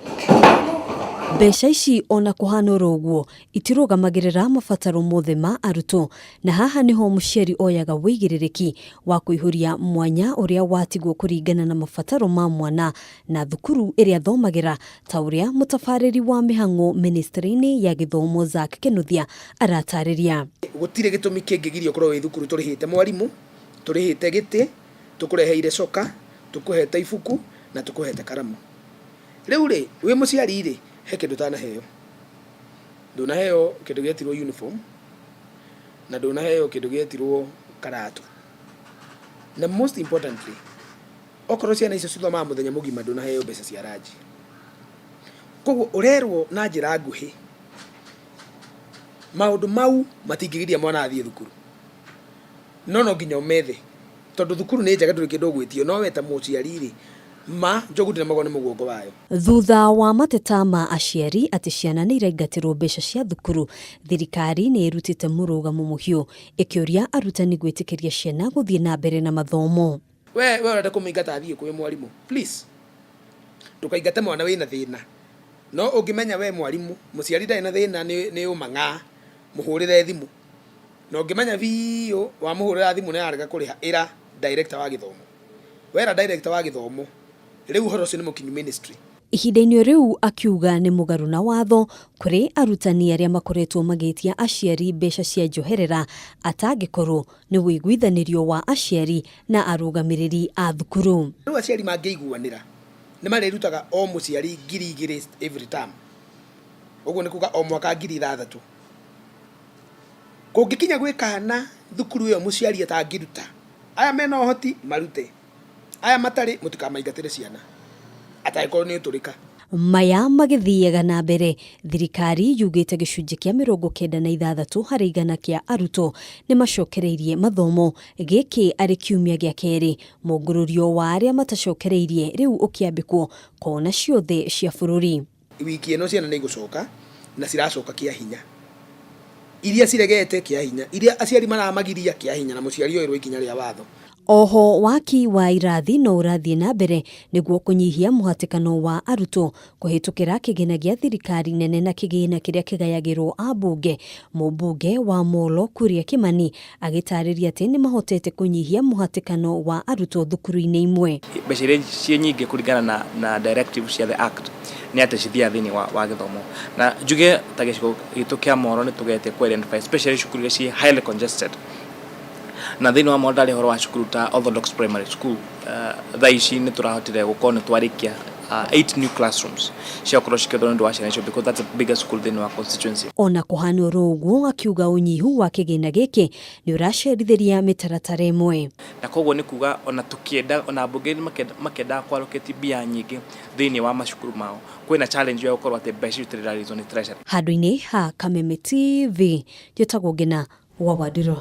Mbeca ici ona kũhana oro ũguo itirũgamagĩrĩra mabataro mothe ma arutwo, na haha nĩho mũciari oyaga wĩigĩrĩrĩki wa kũihũria mwanya ũrĩa watigwo kũringana na mabataro ma mwana na thukuru ĩrĩa athomagĩra, ta ũrĩa mũtabarĩri wa mĩhang'o mĩnĩstrĩ-inĩ ya gĩthomo Zack Kĩnuthia aratarĩria. Gũtirĩ gĩtũmi kĩngĩgiria ũkorwo wĩ thukuru tũrĩhĩte mwarimũ, tũrĩhĩte gĩtĩ, tũkũreheire coka, tũkũhete ibuku na tũkũhete karamu. Rĩu rĩ, wĩ mũciari rĩ, he kĩndũ ũtanaheo. Ndũnaheo kĩndũ gĩetirwo uniform na ndũnaheo kĩndũ gĩetirwo karatũ. Na most importantly, okorwo ciana icio cithomaga mũthenya mũgima ndũnaheo mbeca cia ranji. Koguo ũrerwo na njĩra nguhĩ, maũndũ mau matingĩgiria mwana athiĩ thukuru. No no nginya ũmethe tondũ thukuru nĩ njega ndũrĩ kĩndũ ũgwĩtio, no we ta mũciari rĩ, ma njogu ndĩremagwo nĩ mũgongo wayo. Thutha wa mateta ma aciari atĩ ciana nĩ iraingatĩrwo mbeca cia thukuru, thirikari nĩ ĩrutĩte mũrũgamo mũhiũ ĩkĩũria arutani gwĩtĩkĩria ciana gũthiĩ na mbere na mathomo. We we ũrenda kũmũingata athiĩ kwĩ mwarimũ, please ndũkaingate mwana wĩna thĩna. No ũngĩmenya we mwarimũ, mũciari ndarĩ na thĩna nĩ ũmang'a, mũhũrĩre thimũ. Na ũngĩmenya biũ wamũhũrĩra thimũ na arega kũrĩha, ĩra director wa gĩthomo. Wera director wa gĩthomo, rĩu ũhoro ũcio nĩ mũkinyu ministry. Ihinda-inĩ o rĩu akiuga nĩ mũgarũ na watho kũrĩ arutani arĩa makoretwo magĩtia aciari mbeca cia njoherera atangĩkorwo nĩ ũiguithanĩrio wa aciari na arũgamĩrĩri a thukuru. Rĩu aciari mangĩiguanĩra nĩ marĩrutaga o mũciari 2000 every term, ũguo nĩ kuga o mwaka 6000. Kũngĩkinya gwĩ kana thukuru ĩyo mũciari atangĩruta, aya mena ũhoti marute, aya matarĩ mũtikamaingatĩre ciana atangĩkorwo nĩ ũtũrĩka. Maya magĩthiaga na mbere, thirikari yugĩte gĩcunjĩ kĩa 96 harĩ igana kĩa arutwo nĩ macokereirie mathomo, gĩkĩ arĩ kiumia gĩa kerĩ mũngũrũrio wa arĩa matacokereirie rĩu ũkĩambĩkwo kona ciothe cia bũrũri. Wiki ĩno ciana nĩ igũcoka na ciracoka kĩa hinya, iria ciregete kĩa hinya, iria aciari maramagiria kĩa hinya, na mũciari oerwo ikinya rĩa watho. Oho waki wa irathi no ũrathiĩ na mbere nĩguo kũnyihia mũhatĩkano wa arutwo kũhĩtũkĩra kĩgĩna gĩa thirikari nene na kĩgĩna kĩrĩa kĩgayagĩrwo ambunge. Mũmbunge wa Molo Kuria Kimani agĩtarĩria atĩ nĩ mahotete kũnyihia mũhatĩkano wa arutwo thukuru-inĩ imwe. Mbeca iria ciĩ nyingĩ kũringana na directive cia the act nĩ atĩ cithiaga thĩinĩ wa gĩthomo. Na njuge ta gĩcigo gitũ kĩa Moro nĩ tũgeretie kũ identify especially cukuru iria ciĩ highly congested. Na thĩinĩ wa Moro ndarĩ ũhoro wa cukuru ta Orthodox Primary School. Thaa ici nĩ tũrahotire gũkorwo nĩ twarĩkia 8 new classrooms cia gũkorwo cikĩhũthĩrwo nĩ ũndũ wa ciana icio because that's the biggest school thĩinĩ wa constituency. Ona kũhana oro ũguo akiuga ũnyihu wa kĩgĩna gĩkĩ nĩ ũracerithĩria mĩtaratara ĩmwe. Na koguo nĩ kuga ona tũkĩenda ona ambunge makĩendaga kũ allocate mbia nyingĩ thĩinĩ wa macukuru mao kwĩna challenge ya gũkorwo atĩ mbeca icio itirĩ irarĩhwo nĩ treasury. Handũ-inĩ ha Kameme TV, njĩtagwo Ngĩna wa Wandirũ.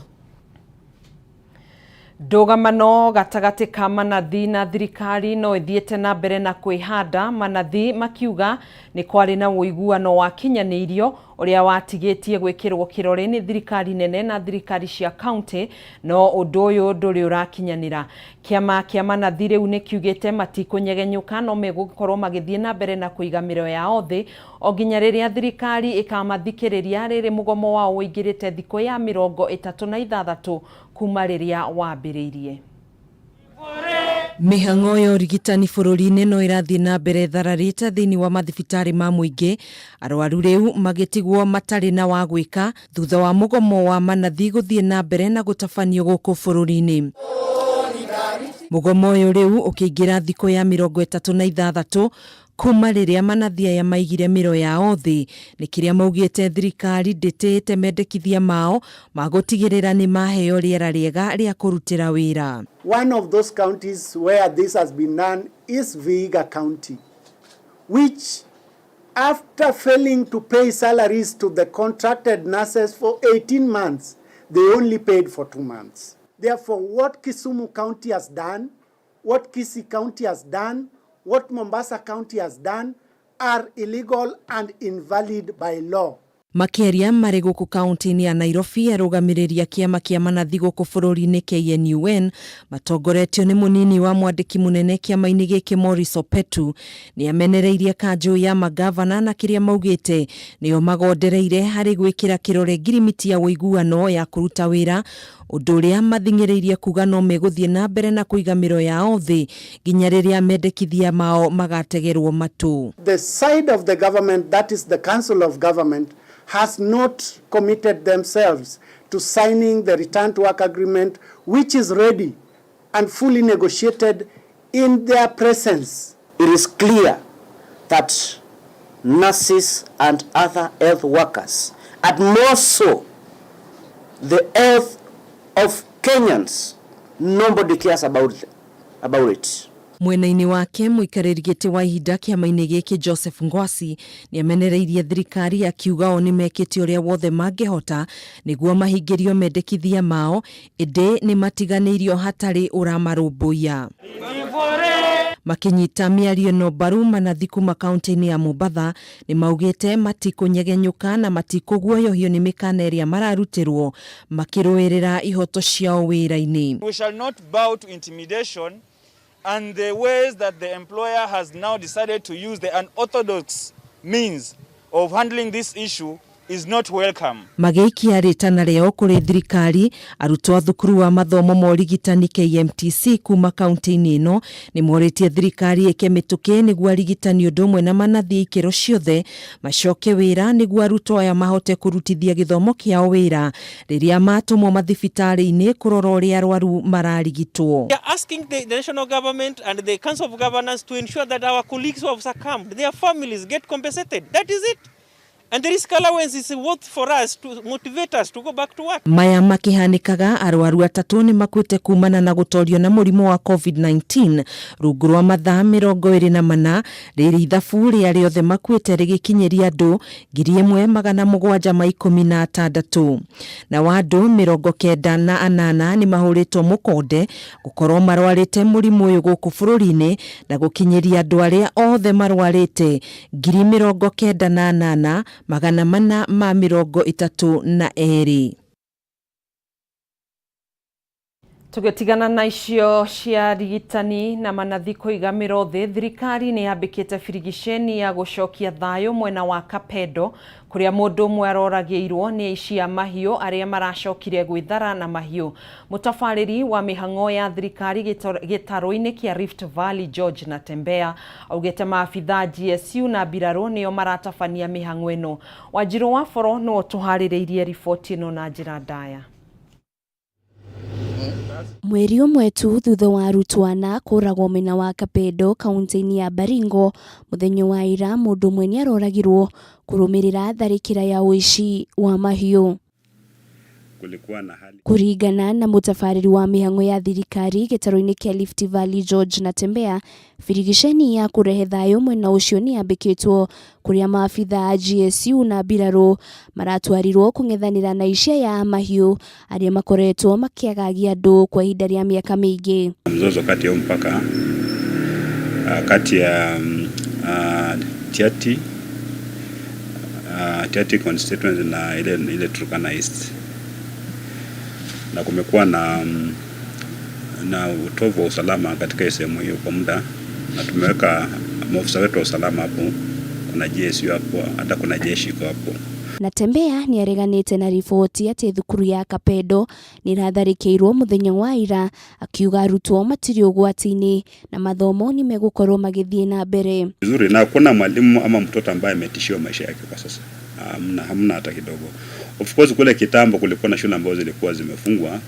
Ndũgamano gatagatĩ ka manathi na thirikari no ĩthiĩte na mbere na kwĩhanda, manathi makiuga nĩ kwarĩ na ũiguano wakinyanĩirio ũrĩa watigĩtie gwĩkĩrwo kĩrore nĩ thirikari nene na thirikari cia kaunti, no ũndũ ũyũ ndũrĩ ũrakinyanĩra. Kĩama kĩa manathi rĩu nĩ kiugĩte matikũnyegenyũka no megũkorwo magĩthiĩ na mbere na kũiga mĩro yao thĩ o nginya rĩrĩa thirikari ĩkamathikĩrĩria, rĩrĩ mũgomo wao ũingĩrĩte thikũ ya 36 kuma rĩrĩa wambĩrĩirie. Mĩhang'o ya ũrigitani bũrũri-inĩ no ĩrathiĩ na mbere ĩthararĩte thĩinĩ wa mathibitarĩ ma mũingĩ, arwaru rĩu magĩtigwo matarĩ na wa gwĩka thutha wa mũgomo wa manathi gũthiĩ na mbere na gũtabanio gũkũ bũrũri-inĩ. Mũgomo ũyũ rĩu ũkĩingĩra thikũ ya 36 kuma rĩrĩa manathi aya maigire mĩro yao thĩ, nĩ kĩrĩa maugĩte thirikari ndĩtĩĩte mendekithia mao ma gũtigĩrĩra nĩ maheo rĩera rĩega rĩa kũrutĩra wĩra. One of those counties where this has been done is Vihiga County, which after failing to pay salaries to the contracted nurses for 18 months, they only paid for 2 months. Therefore, what Kisumu County has done, what Kisii County has done, what Mombasa County has done are illegal and invalid by law. Makĩaria marĩ gũkũ kaunti-inĩ ya Nairobi, arũgamĩrĩri a kĩama kĩa manathi gũkũ bũrũri-inĩ KNUN matongoretio nĩ mũnini wa mwandĩki mũnene kĩama-inĩ gĩkĩ Maurice Opetu nĩ amenereirie kanjũ ya magavana na kĩrĩa maugĩte nĩo magondereire harĩ gwĩkĩra kĩrore ngirimiti ya ũiguano ya kũruta wĩra, ũndũ ũrĩa mathing'ĩrĩirie kuga no megũthiĩ na mbere na kũiga mĩro yao thĩ nginya rĩrĩa mendekithia mao magategerwo matũ. The side of the government, that is the Council of Government, has not committed themselves to signing the return to work agreement, which is ready and fully negotiated in their presence. It is clear that nurses and other health workers, and more so the health of Kenyans, nobody cares about it. Mwena-inĩ wake mũikarĩri gĩtĩ wa ihinda kĩama-inĩ gĩkĩ Joseph Ngwasi nĩ amenereirie thirikari akiuga o nĩ mekĩte ũrĩa wothe mangĩhota nĩguo mahingĩrio mendekithia mao, ĩndĩ nĩ matiganĩirio hatarĩ ũramarũmbũiya. Makinyita mĩario ĩno mbaru manathi kuma kaunti-inĩ ya Mombatha nĩ maugĩte matikũnyegenyũka na matikũguoyohio nĩ mĩkana ĩrĩa mararutĩrwo makĩrũĩrĩra ihoto ciao wĩra-inĩ. We shall not bow to intimidation and the ways that the employer has now decided to use the unorthodox means of handling this issue is not welcome. Magĩikia rĩtana rĩao kũrĩ thirikari, arutwo a thukuru wa mathomo ma ũrigitani KMTC kuma kaunti-inĩ ĩno nĩ morĩtie thirikari ĩke mĩtũkĩ nĩguo arigitani ũndũ ũmwe na manathi ikĩro ciothe macoke wĩra nĩguo arutwo aya mahote kũrutithia gĩthomo kĩao wĩra rĩrĩa matũmwo mathibitarĩ-inĩ kũrora ũrĩa arwaru mararigitwo. We are asking the national government and the Council of Governors to ensure that our colleagues who have succumbed, their families get compensated. That is it. And the risk allowance is worth for us to motivate us to go back to work. Maya makihanikaga arwaru atatũ nĩ makuĩte kumana na gũtorio na mũrimũ wa COVID-19 rungu rwa mathaa 24, rĩrĩ ithabu rĩa rĩothe makuĩte rĩgĩkinyĩria andũ 1716, na wa andũ 98 nĩ mahũrĩtwo mũkonde gũkorwo marwarĩte mũrimũ ũyũ gũkũ bũrũri-inĩ na gũkinyĩria andũ arĩa othe marwarĩte 98,432. Tũgĩtigana na icio cia rigitani na manathi kũiga mĩro thĩ, thirikari nĩ yambĩkĩte birigiceni ya gũcokia thayũ mwena wa Kapedo kũrĩa mũndũ ũmwe aroragĩirwo nĩ aici a mahiũ arĩa maracokire gwĩthara na mahiũ. Mũtabarĩri wa mĩhang'o ya thirikari gĩtarũ-inĩ kĩa Rift Valley George Natembeya augĩte maabitha GSU na mbirarũ nĩo maratabania mĩhang'o ĩno. Wanjirũ wa Boro nĩwe ũtũharĩrĩirie riboti ĩno na njĩra ndaya. Mweri ũmwe tu thutha wa arutwo ana kũragwo mwena wa Kapedo kaunti-inĩ ya Baringo mũthenya wa ira, mũndũ ũmwe nĩaroragirwo kũrũmĩrĩra tharĩkĩra ya ũici wa mahiũ. Kulikuwa na hali Kũringana na mũtabarĩri wa mĩhang'o ya thirikari gĩtarũ-inĩ kĩa Rift Valley George Natembeya, birigiceni ya kũrehe thayũ mwena ũcio nĩyambĩkĩtwo kũrĩa maabitha a GSU na mbirarũ maratwarirwo kũng'ethanĩra na aici aya a mahiũ arĩa makoretwo makĩagagia andũ kwa ihinda rĩa mĩaka mĩingĩ. Mzozo kati ya mpaka kati ya Tiaty constituency na ile Turkana East, na kumekuwa na utovu wa usalama katika sehemu hiyo kwa muda, na tumeweka maofisa wetu wa usalama hapo, kuna GSU hapo, hata kuna jeshi iko hapo. Natembeya nĩareganĩte na riboti atĩ thukuru ya Kapedo nĩĩratharĩkĩirwo mũthenya wa ira, akiuga arutwo matirĩ ũgwati-inĩ na mathomo nĩmegũkorwo magĩthiĩ na mbere. Vizuri, na hakuna mwalimu ama mtoto ambaye ametishiwa maisha yake kwa sasa. Hamna hata kidogo. Of course kule kitambo kulikuwa na shule ambazo zilikuwa zimefungwa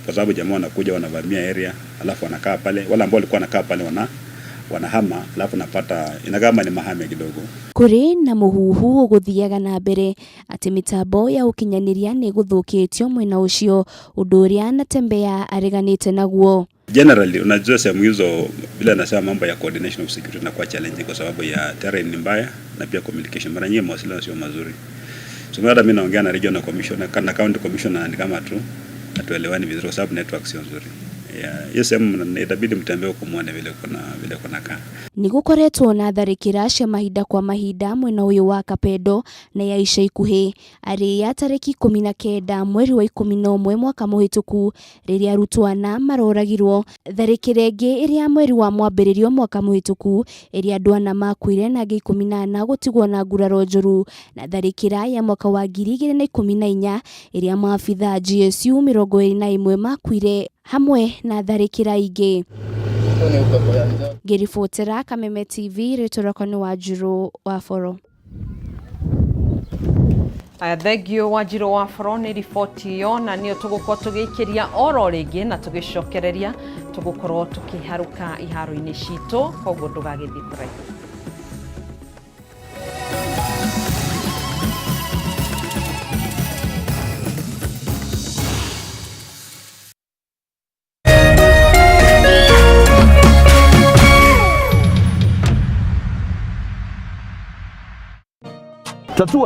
kwa sababu jamaa wanakuja wanavamia area, alafu wanakaa pale, wale ambao walikuwa wanakaa pale wanahama, alafu napata inakama ni mahame kidogo. Kũrĩ na mũhuhu ũgũthiaga na mbere atĩ mĩtambo ya ũkinyanĩria nĩ ĩgũthũkĩtio mwena ũcio, ũndũ ũrĩa Natembeya areganĩte naguo. Generally unajua sehemu hizo bila nasema mambo ya coordination of security inakuwa challenge kwa sababu ya terrain ni mbaya na pia communication, mara nyingi mawasiliano sio mazuri. So hata mimi naongea na regional commissioner na county commissioner ni kama tu hatuelewani vizuri kwa sababu network sio nzuri. Hiyo sehemu itabidi mtembee huko muone vile kuna kaa. Nĩ gũkoretwo na tharĩkĩra cia mahinda kwa mahinda mwena ũyũ wa Kapedo na ya ica ikuhĩ arĩ ya tarĩki 19 mweri wa 11 mwaka mũhĩtũku rĩrĩa arutwo ana maroragirwo, tharĩkĩra ĩngĩ ĩrĩ ya mweri wa mwambĩrĩrio mwaka mũhĩtũku ĩrĩa andũ ana makuire na angĩ 14 gũtigwo na nguraro njũru, na tharĩkĩra ya mwaka wa 2014 ĩrĩa maabitha GSU 21 makuire hamwe na tharĩkĩra ingĩ. Ngĩribotera Kameme TV, rĩtwa rĩakwa nĩ Wanjirũ wa Boro. Thengio Wanjirũ wa Boro nĩ riboti ĩyo, na nĩyo tũgũkorwo tũgĩikĩria oro rĩngĩ na tũgĩcokereria tũgũkorwo tũkĩharũka iharo-inĩ citũ, koguo ndũgagĩthiĩ kũraihu. Tatua